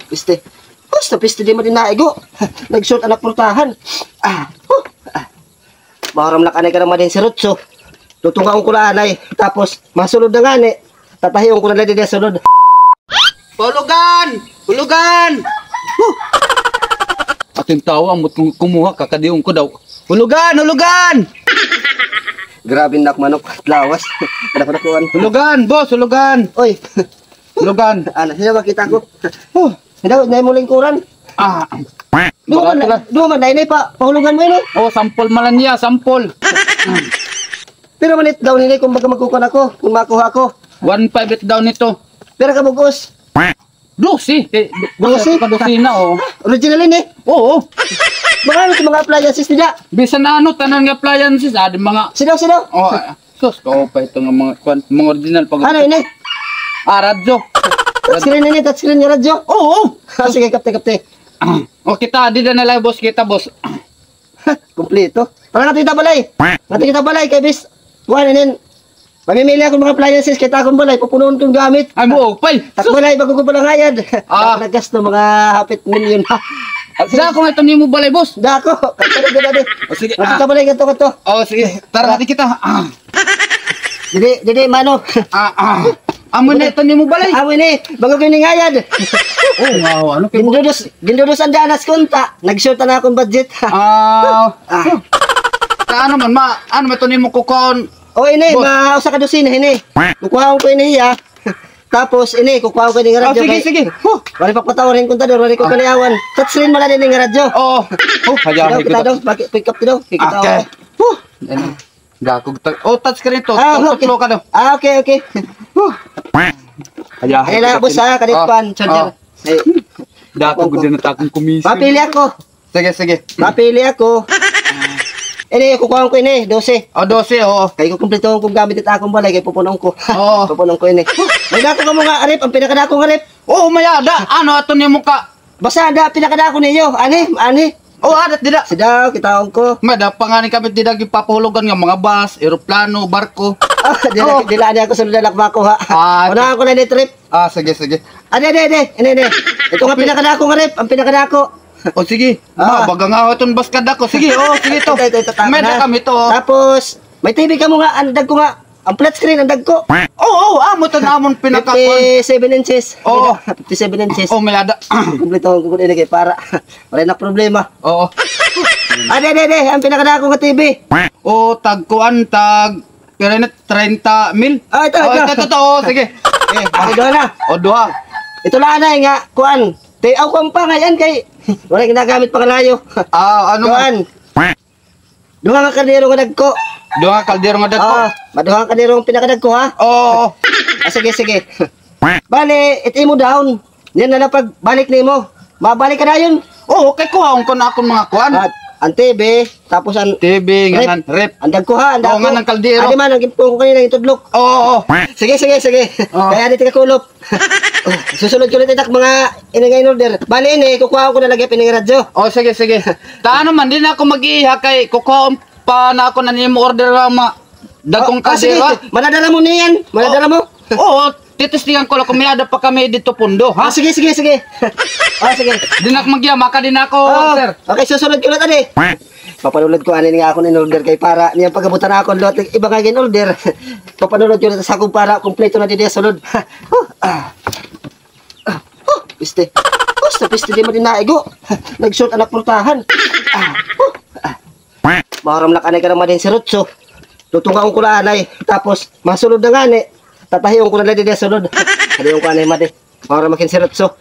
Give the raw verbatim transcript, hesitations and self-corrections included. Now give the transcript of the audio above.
Piste. Basta piste di man din naigo. Nag-short an ak purtahan. Ah, huh, ah. Mahuram na kanay ka naman din si Rutso. Tutungaon ko na anay. Tapos, masulod na ngani. Tatahion ko na lang din sulod. Hulugan! Hulugan! Huh! Atin tawo, ambot kong kumuha, kakadion ko daw. Hulugan! Hulugan! Grabe na manok, lawas. Kada ko nakuhan. Hulugan, boss, hulugan! Oy! Hulugan. Ano, sino ba kita ko? Oh, daw, na mo lingkuran. Ah. Duha man, duha man, na ini pa, pahulugan mo ini. Oh, sampol man niya, sampol. Pero manit daw nini kung baga magkukuan ako, kung makuha ako. One five it daw nito. Pero kabugos. Dose. Eh, du-, Dose? Ka dosina, oh. Original ini. Oo. Baka ano sa mga appliances nila? Bisan ano, tanan nga appliances, ah, di mga Sino, sino? Oh, ah, sus, kaupay ito nga mga, kwan, mga original pag Ano ini? Ah, radyo. Touchscreen ini, touchscreen nga radyo. Oo. Ah, sige, kapte, kapte. Ah, oh, kita, di na lang, boss, kita, boss. Kompleto. Tara, ngadto kita balay. Ngadto kita balay, kay bis, kuan, inin. Pamimili ako mga appliances, kay ta akong balay, pupunuon kong gamit. Ay, mo, pay. Tak balay, bago ko pala ngayad. Ah. Naggasto mga hapit milyon. Ah, sige. Dako nga ito nimo balay, boss. Dako. Kaya ka na din. O, sige. Ngadto kita balay, ngadto, ngadto. O, sige. Tara, ngadto kita. Ah. Didi, didi, mano. Ah, ah. Amo na ito nimo balay. Amo ini, bago ko ningayad. Oo nga, ano, kay Gindudos, gindudos an danas kunta. Nag-short na akong budget. Ah. Ah. Ka ano man, ma, ano man ito nimo kukuon? O, ini, boss. Ma, usa ka dosina, ini. Kukuhaon ko ini, iya. Tapos, ini, kukuhaon ko ini nga radyo. Ah, sige, sige. Huh. Wala pa patawarin kontador, wala ko kaliawan. Touchscreen man na din nga radyo. Oo. Oh, kaya kita daw, pick up daw. Pick up daw. Okay. Huh. Ano? Dakog ta-, oh, touchscreen to. Ah, okay. Tatlo ka daw. Ah, okay, okay. Huh. Kaya, ay, la, boss, ha, kadit pan, charger. Oh. Eh. Dakog din na takong komisyon. Papili ako. Sige, sige. Papili ako. Ini, kukuha ko ini, dose. Oh, dose, oo. Kay kukumpleto ko gamit it akong balay, kay pupunon ko. Oo. Pupunon ko ini. May dako ka mo nga arip, ang pinakadako nga arip. Oo, may ada. Ano, ato niyo mo ka Basta da, pinakadako niyo. Ani, ani. Oh, adat dida. Sida, kitaon ko. May da pa nga ni kami dida gipapahulugan nga mga bus, eroplano, barko. Ah, dila, oh. Dila niya ako sunod na makuha. Ah, unahan ko na ni trip. Ah, sige, sige. Ade, ade, ade. Ini, ini. Ito nga pinakadako nga rip, ang pinakadako. O, sige. Ah. Ma, baga nga iton bus kadako. Sige, oh, sige to. Ito, ito, ito, tama na. May da kami to, oh. Tapos, may T V ka mo nga, andag ko nga. Ang flat screen, ang dagko. Oo, oo, amo to namon pinaka- Fifty-seven inches. Oo. Fifty-seven inches. Oh, may ada. Kumpleto ko ini kay para. Wala na problema. Oo. Ade, ade, ade, ang pinakadako nga T V. O, tag kuan, tag, pira na, treinta mil? Ah, ito, oh, ito. Ito, ito, ito, oh, sige. Eh, ito na. O, duha. Ito lang na nga, kuan. Te, aw, kuan pa ngayon kay, wala ginagamit pa kalayo. Ah, ano? Kuan. Duha nga kaldero nga dagko. Duha nga kaldero nga dagko? Oo, maduha nga kaldero ang pinakadagko, ha? Oo, oo. Ah, sige, sige. Bale, it imo down. Yan na lang pagbalik nimo. Mabalik ka dayon. Oo, kay kuhaon ko na akon mga kuan. Ah, ang T V, tapos ang T V, ref. Ngan ref. Ang dagko, ha, ang dagko. Oo, ngan ang kaldero. Adi man, ang gipon ko kanina, yung tudlok. Oo, oo. Sige, sige, sige. Oo. Kay adi ti kakulop. Susunod ko ulit itak mga ini nga in-order. Bali ini, kukuha ko na lagi pining radyo. Oh, sige, sige. Ta ano man, di na ako mag-iiha kay kukuha pa na ako na nimo order nga mga dagkong kaldero, ha? Madadala mo niyan. Madadala mo. Oo, titistingan ko lang kung may ada pa kami dito pundo, ha? Ah, sige, sige, sige. Ah, sige. Di na ako mag-iiha, maka di na ako, sir. Okay, susunod ko ulit, adi. Papanulod ko ani nga akon in-order kay para niya pagabutan akon lot iba nga gin-order. Papanulod ko na sa akong para kompleto na didi sulod. Huh, ah. Ah, huh, piste. Basta piste di man din naigo. Nag-short an ak purtahan. Ah, huh, ah. Mahuram na kanay ka naman din si Rutso. Tutungaon ko na anay. Tapos, masulod na ngani. Tatahion ko na lang didi sulod. Hadion ko anay madi. Mahuram na kin si Rutso.